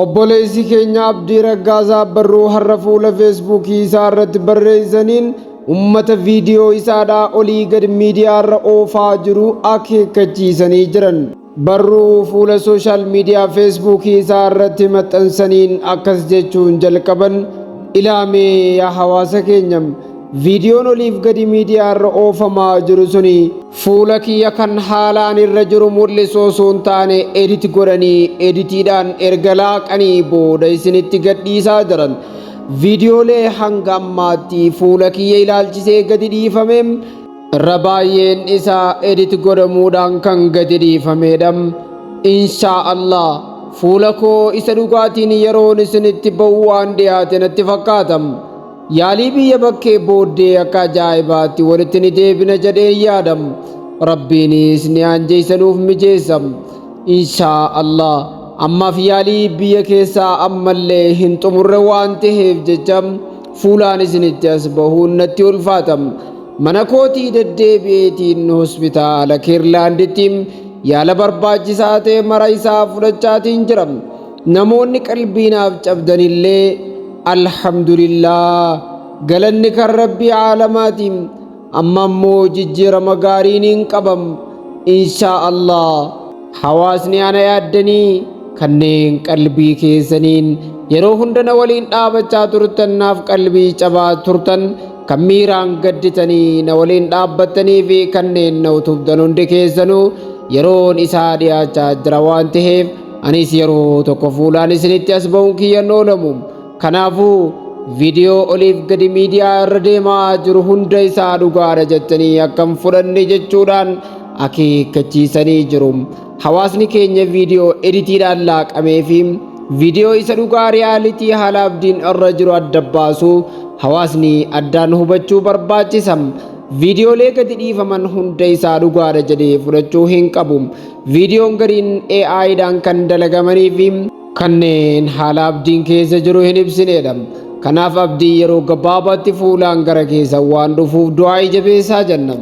Obboleessi keenya Abdii Raggaasaa barruu har'a fuula Feesbuukii isaa irratti barreessaniin ummata viidiyoo isaadhaa olii gad miidiyaarra oofaa jiru akeekkachiisanii jiran. Barruu fuula sooshaal miidiyaa Feesbuukii isaa irratti maxxansaniin akkas jechuun jalqaban: Ilaamee yaa hawaasa keenya, viidiyoon oliif gadi miidiyaarra oofamaa jiru suni fuula kiyya kan haalaan irra jiru mul'isu osoo hin taane edit godhanii editiidhaan erga laaqanii booda isinitti gadhiisaa jiran. Viidiyoolee hanga ammaatti fuula kiyya ilaalchisee gadi dhiifame irra baay'een isaa edit godhamuudhaan kan gadi dhiifamedha. Inshaa Allah fuula koo isa dhugaatiin yeroon isinitti ba'u waan dhiyaate natti fakkaata. Yaalii biyya bakkee booddee akka ajaa'ibaatti walitti ni deebina jedhee yaadam. Rabbiinis ni anjeessa, nuuf mijeessa. Inshaa Allah ammaaf yaalii biyya keessaa ammallee hin xumurre waan ta'eef jecha fuulaan isinitti as bahuun natti ulfaata. Mana kootii deddeebi'eetiin hospitaala Keerlaanditti yaala barbaachisaa ta'e mara isaa fudhachaatiin jira. Namoonni qalbiinaaf cabdanillee, alhamdulillah, galanni kan Rabbii aalamaati. Amma immoo jijjiirama gaariin hin qabam. Inshaa Allah hawaasni ana yaaddanii kanneen qalbii keessaniin yeroo hunda na waliin dhaabachaa turtan, naaf qalbii cabaa turtan, kan miiraan gadditanii na waliin dhaabbattanii fi kanneen na utubdan hundi keessanuu, yeroon isaa dhiyaachaa jira waan ta'eef anis yeroo tokko fuulaan isinitti as ba'uun kiyyan oolamu. Kanaafuu viidiyoo oliif gadi miidiyaa irra deemaa jiru hunda isaa dhugaadha jettanii akkam fudhanne jechuudhaan akeekkachiisanii jiru. Hawaasni keenya viidiyoo editiidhaan laaqamee fi viidiyoo isa dhugaa, reality haala Abdiin irra jiru adda baasu hawaasni addaan hubachuu barbaachisa. Viidiyoolee gadi dhiifaman hunda isaa dhugaadha jedhee fudhachuu hin qabu. Viidiyoon gariin AIdhaan kan dalagamanii fi kanneen haala Abdiin keessa jiru hin ibsinedha. Kanaaf Abdii yeroo gabaabaatti fuulaan gara keessa waan dhufuuf du'aa jabeessaa jenna.